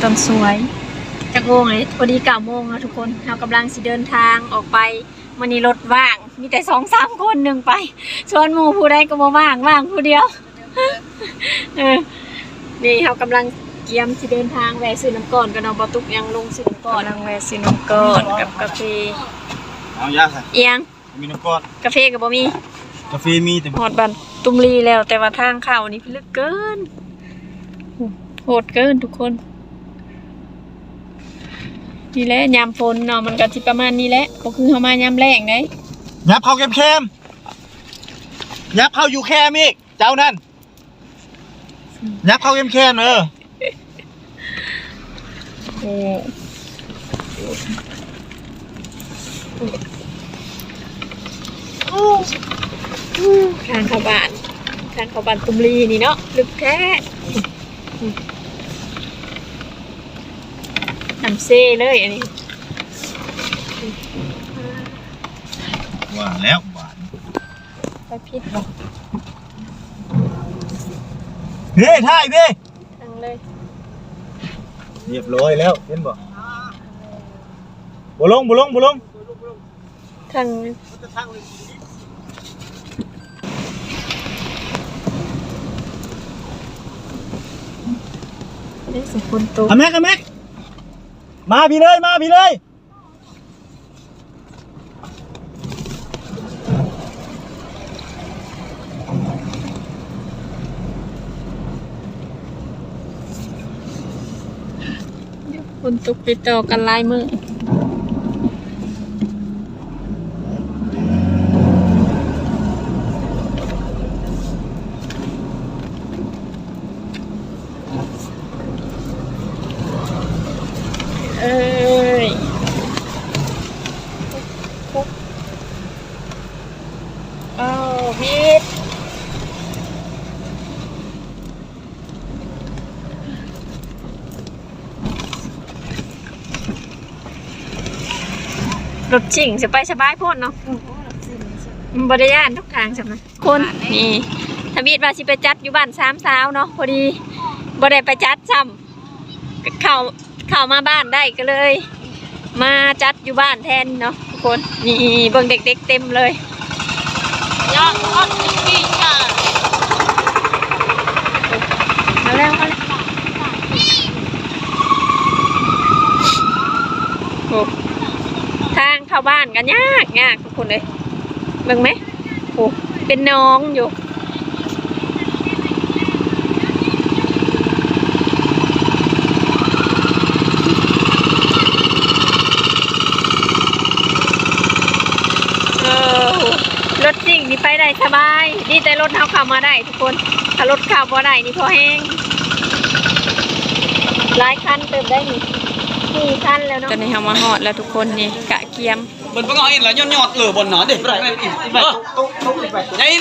ຕອນສວຍ ຈັກໂມງເລີຍ? ພໍດີເກົ້າໂມງເນາະທຸກຄົນ. ເຮົາກຳລັງຊິເດີນທາງອອກໄປ. ມື້ນີ້ລົດວ່າງ ມີແຕ່ສອງສາມຄົນໜຶ່ງໄປ, ຊວນໝູ່ຜູ້ໃດກໍບໍ່ວ່າງ, ວ່າງຜູ້ດຽວ. ເອີ ນີ້ເຮົາກຳລັງກຽມຊິເດີນທາງ ແວ່ຊື້ນ້ຳກ້ອນກ່ອນເນາະ. ບໍ່ຕຸກຍັງລົງຊື້ນ້ຳກ້ອນ, ກຳລັງແວ່ຊື້ນ້ຳກ້ອນກັບກາເຟ. ເອົາຢາຊະ. ອີ່ຫຍັງ? ມີນ້ຳກ້ອນ. ກາເຟກໍບໍ່ມີ. ກາເຟມີແຕ່ ຮອດບ້ານຕຸມລີແລ້ວ, ແຕ່ວ່າທາງເຂົ້ານີ້ລຶກເກີນ, ໂຫດເກີນທຸກຄົນ. ນີ້ແຫຼະຍາມຝົນເນາະ ມັນກໍຊິປະມານນີ້ແຫຼະ, ບໍ່ຄືເຮົາມາຍາມແລ້ງໃດ໋. ຫຍັບເຂົ້າແຄມໆ, ຫຍັບເຂົ້າຢູ່ແຄມອີກ ເຈົ້ານັ້ນ. ຫຍັບເຂົ້າແຄມໆ ເອີ. ໂອ້ ທາງເຂົ້າບ້ານ, ທາງເຂົ້າບ້ານຕຸມລີນີ້ເນາະ ລຶກແທ້. ນ້ຳເຊເລີຍອັນນີ້. ວ່າແລ້ວບາດ ໄປຜິດບໍ່? ເດ້ ຖ່າຍເດ້ ທາງເລີຍ. ຮຽບຮ້ອຍແລ້ວ ເຫັນບໍ່? ບໍ່ລົງ ບໍ່ລົງ ບໍ່ລົງ. ທາງ ເດ້ ຝົນຕົກ. ອາແມັກ ອາແມັກ ມາພີ້ເລີຍ ມາພີ້ເລີຍ. ຝົນຕົກຕິດຕໍ່ກັນຫຼາຍມື້. ເອີຍ ອ້າວ ຜິດ. ລົດຈິ້ງຊິໄປສະບາຍໂພດເນາະ. ອືມ ບໍ່ໄດ້ຢ້ານທຸກທາງສ່ຳນະ. ຄົນນີ້ ທຳອິດວ່າຊິໄປຈັດຢູ່ບ້ານສາມສາວເນາະ, ພໍດີບໍ່ໄດ້ໄປຈັດຊ້ຳ, ເຂົ້າ ເຂົ້າມາບ້ານໄດ້ ກໍເລີຍມາຈັດຢູ່ບ້ານແທນເນາະທຸກຄົນ. ນີ້ເບິ່ງເດັກໆເຕັມເລີຍ. ມາແລ້ວ ມາແລ້ວ. ໂອ້ ທາງເຂົ້າບ້ານກໍຍາກ ຍາກທຸກຄົນເອີຍ. ເບິ່ງແມ ໂອ້ ເປັນໜອງຢູ່. ເອີ ລົດຈິ້ງນີ້ໄປໄດ້ສະບາຍ, ດີແຕ່ລົດເຮົາເຂົ້າມາໄດ້ທຸກຄົນ. ຖ້າລົດເຂົ້າບໍ່ໄດ້ນີ້ພໍແຮງ. ຫຼາຍຄັນເຕີບໄດ໋ນີ້, ສີ່ຄັນແລ້ວເນາະ. ຕອນນີ້ເຮົາມາຮອດແລ້ວທຸກຄົນ, ນີ້ກະກຽມ. ເບິ່ງ ເບິ່ງເອົາເອງລະ ຍອດໆເລີຍບ່ອນນະເດ້.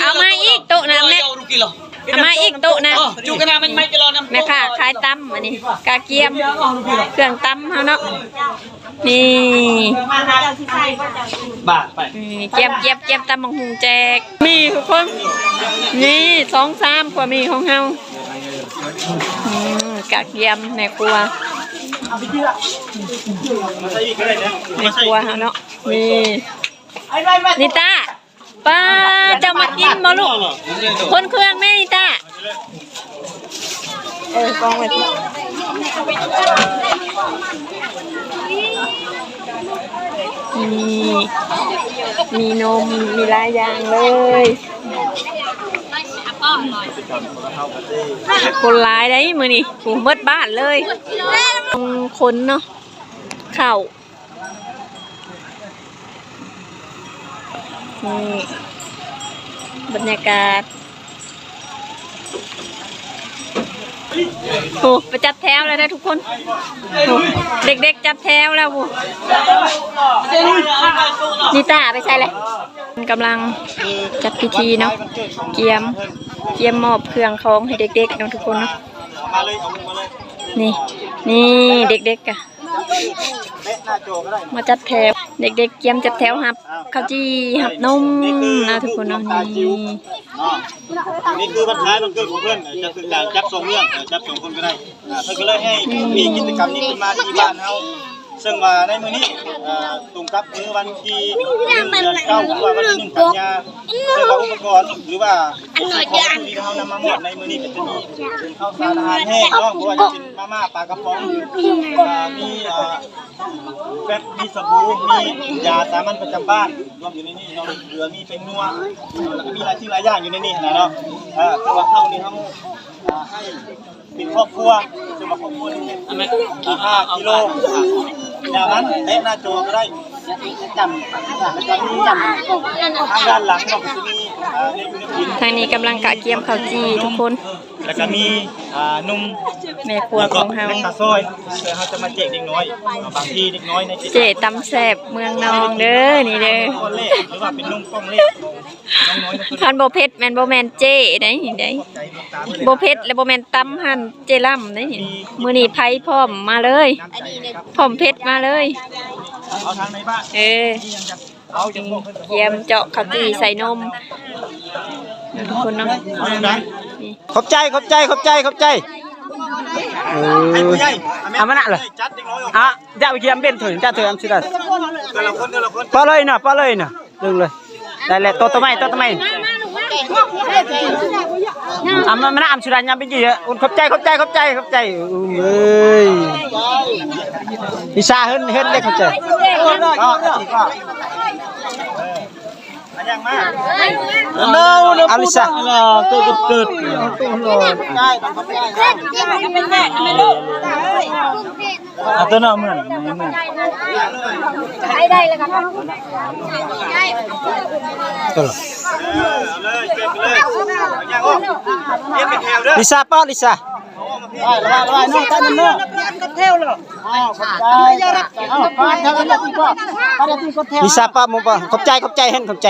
ເອົາມາອີກໂຕະນະແມ່, ເອົາມາອີກໂຕະນະ. ແມ່ຄ້າຂາຍຕຳ ອັນນີ້ກະກຽມ ເຄື່ອງຕຳເຮົາເນາະ. ນີ້ ບາດໄປ ນີ້ ກຽມ ກຽມ ກຽມຕຳບັກຫຸ່ງແຈກ. ມີທຸກຄົນ ນີ້ ສອງສາມ ກວ່າມີຂອງເຮົາ. ອືມ ກະກຽມແມ່ຄົວ ແມ່ຄົວເຮົາເນາະ. ນີ້ ນິຕາ ປ້າ ເຈົ້າມາກິນບໍ່ລູກ? ຄົນເຄື່ອງແມ່ນິຕາ. ເອີ ກອງໄວ້ ນີ້ ມີນົມ ມີຫຼາຍຢ່າງເລີຍ. ຄົນຫຼາຍໄດ໋ມື້ນີ້ ໂອ້ ໝົດບ້ານເລີຍ. ຄົນເນາະ ເຂົ້າ ນີ້ ບັນຍາກາດ. ໂອ້ ໄປຈັດແຖວແລ້ວເດີທຸກຄົນ. ໂອ້ ເດັກໆຈັດແຖວແລ້ວ. ໂອ້ ນິຕາໄປໃສແຫຼະ? ກຳລັງຈັດພິທີເນາະ ກຽມ ກຽມມອບເຄື່ອງຂອງໃຫ້ເດັກໆເນາະທຸກຄົນເນາະ. ນີ້ ນີ້ເດັກໆກະ ມາຈັດແຖວ ເດັກໆກຽມຈັດແຖວຮັບເຂົ້າຈີ່ຮັບນົມນະທຸກຄົນເນາະ. ນີ້ ນີ້ຄືວັນຄ້າຍວັນເກີດຂອງເພິ່ນ ຈະຄືການຈັບສອງເລື່ອງ ຈັບສອງຄົນກໍໄດ້. ເພິ່ນກໍເລີຍໃຫ້ມີກິດຈະກຳນີ້ຂຶ້ນມາທີ່ບ້ານເຮົາ ເຊິ່ງວ່າໃນມື້ນີ້ ເອີ ຕົງກັບມື້ວັນທີໜຶ່ງ ເດືອນເກົ້າ ຫຼືວ່າວັນທີໜຶ່ງ ກັນຍາ ເຊິ່ງວ່າອຸປະກອນ ຫຼືວ່າສິ່ງຂອງທີ່ເຮົານຳມາມອບໃນມື້ນີ້ ກໍຈະມີເປັນເຂົ້າສານອາຫານແຫ້ງເນາະ ບໍ່ວ່າຈະເປັນມາມ່າ ປາກະປ໋ອງ ເອີ ມີ ເອີ ແຟັບ ມີສະບູ ມີຢາສາມັນປະຈຳບ້ານ ລວມຢູ່ໃນນີ້ເນາະ ເກືອ ມີແປ້ງນົວ ແລ້ວກໍມີຫຼາຍສິ່ງຫຼາຍຢ່າງຢູ່ໃນນີ້ຫັ້ນນະເນາະ. ເອີ ຄືວ່າເຮົານີ້ເຮົາ ອ່າ ໃຫ້ເປັນຄອບຄົວ ຄືວ່າຄອບຄົວໜຶ່ງ ອ່າ ຫ້າກິໂລ ແນວນັ້ນ ແຕະໜ້າຈໍກໍໄດ້ ຈຳ ແລ້ວກໍມີ ທາງດ້ານຫຼັງເນາະ ກໍຈະມີ ອ່າ ເດັກນັກຮຽນ ທາງນີ້ກຳລັງກະກຽມເຂົ້າຈີ່ທຸກຄົນ ແລ້ວກໍມີ ອ່າ ໜຸ່ມ ແມ່ຄົວຂອງເຮົາ ແລ້ວກໍແມ່ຄ້າຊອຍ ເພື່ອເຮົາຈະມາແຈກເດັກນ້ອຍ ບາງທີເດັກນ້ອຍໃນເຂດ ເຈ້ຕຳແຊບເມືອງນອງເດີ ນີ້ເດີ ກ້ອນເລກ ຫຼືວ່າເປັນໜຸ່ມກ້ອນເລກ ຄັນບໍ່ເຜັດແມ່ນບໍ່ແມ່ນເຈ້ໃດນີ້ໃດ ບໍ່ເຜັດແລະບໍ່ແມ່ນຕຳຫັ້ນເຈ້ລ້ຳໃດນີ້. ມື້ນີ້ໄພພ້ອມມາເລີຍ ພ້ອມເຜັດມາເລີຍ. ເອີ ກຽມເຈາະເຂົ້າຈີ່ໃສ່ນົມ ທຸກຄົນເນາະ. ຂອບໃຈ ຂອບໃຈ ຂອບໃຈ ຂອບໃຈ. ເອີ ເອົາມານະເລີຍ ອະ ຢ່າໄປກຽມເບັນເຖິງ ຈະເຖິງອຳຊິໄດ້ ແຕ່ລະຄົນ ແຕ່ລະຄົນ ປະເລີຍນະ ປະເລີຍນະ. ດຶງເລີຍ ໄດ້ແລ້ວ ໂຕ ໂຕໃໝ່ ໂຕ ໂຕໃໝ່ ອຳມານະ ອຳສຸດາຍາມໄປຈີ່. ຂອບໃຈ ຂອບໃຈ ຂອບໃຈ ຂອບໃຈ. ເອີຍ ວິຊາເຮືອນ ເຮືອນເລັກ ຂອບໃຈ. ອາລິຊາ ເກີດ ເກີດ ເກີດ. ອາໂຕນອກເມືອງ ເມືອງ ໄດ້ ໄດ້ແລ້ວກໍ ລິຊາປ້ອນ ລິຊາ ໄປ ໄປ ໄປ ນ້ອງ ໄປນຳນ້ອງ ກັບແຖວເລີຍ. ອ້າວ ຂອບໃຈ ຂອບໃຈ. ອ້າວ ໄປແຖວນັ້ນແຫຼະ ຕິງກອບ ໄປແຖວຕິງກອບແຖວ ລິຊາປ້ອນ ໝູ່ປ້ອນ. ຂອບໃຈ ຂອບໃຈ ເຫັນ ຂອບໃຈ.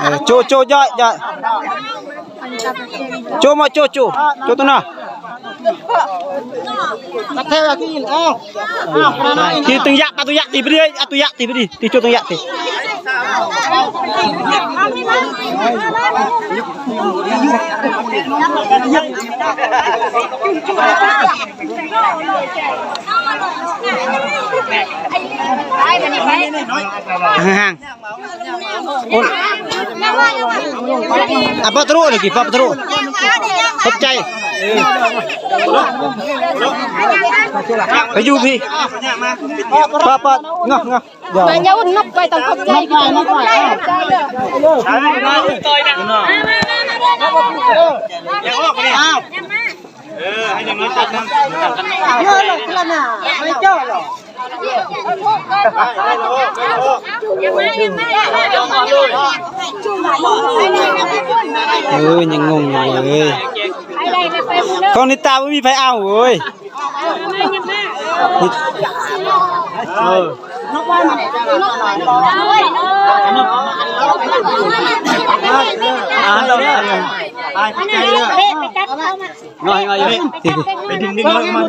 ເອີ ໂຈ ໂຈ ຢອຍ ຢອຍ. ໂຈມາ ໂຈ ໂຈ ໂຈຕົວໜ້າ ທີ່ຕຶງຢະ ປາຕຸຍະ ທີ່ໄປເລື້ອຍ ອະຕຸຍະ ທີ່ໄປດີ ທີ່ໂຈຕຶງຢະ ທີ່ ຫ່າງໆ. ໂອ້ຍ ອະ ປະຕະລຸ ເມື່ອກີ້ ປະຕະລຸ ຂອບໃຈ. ເອີ ໄປຢູ່ພີ້ ປະ ປະ ເງາະ ເງາະ ຢ່າ ມາ ຢ່າອຸ່ນນົກໄປ ຕ້ອງຂອບໃຈ ຂອບໃຈ ຂອບໃຈເດີ. ເອີ ໃຫ້ຢ່າງນ້ອຍຈັດໜຶ່ງ ເຍອະແລ້ວ ຂະໜາດໄປເຈົ້າແລ້ວ. ເອີ ຍັງງົງຢູ່ເລີຍ ຂອງນິຕາບໍ່ມີໃຜເອົາເວີຍ. ເອີ ງ່ອຍໆ ໄປດຶງໆ ເອົາມາ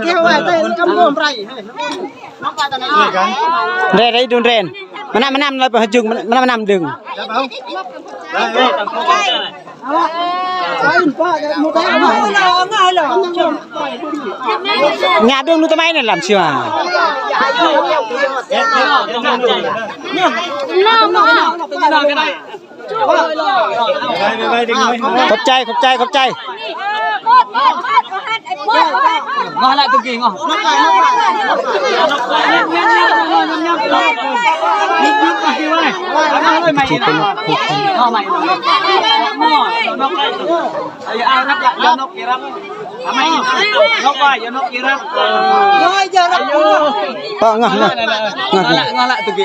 ໄດ້ ໄດ້ ດຸນແຮງ ມານຳ ມານຳ ລະໄປຫາຈຶງ ມານຳ ມານຳດຶງ ຫຍ້າດຶງດູຕະໄມນັ້ນ ລຳຊິວ່າ. ຂອບໃຈ ຂອບໃຈ ຂອບໃຈ. ງໍລະຕຸກີງໍ ປະ ງໍ ງໍ ງໍລະ ງໍລະຕຸກີ.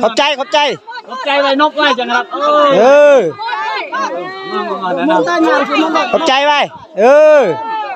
ຂອບໃຈ ຂອບໃຈ ຂອບໃຈໄວ້ ນົກໄວ້ ຈັງລັບ. ເອີ ຂອບໃຈໄວ້. ເອີ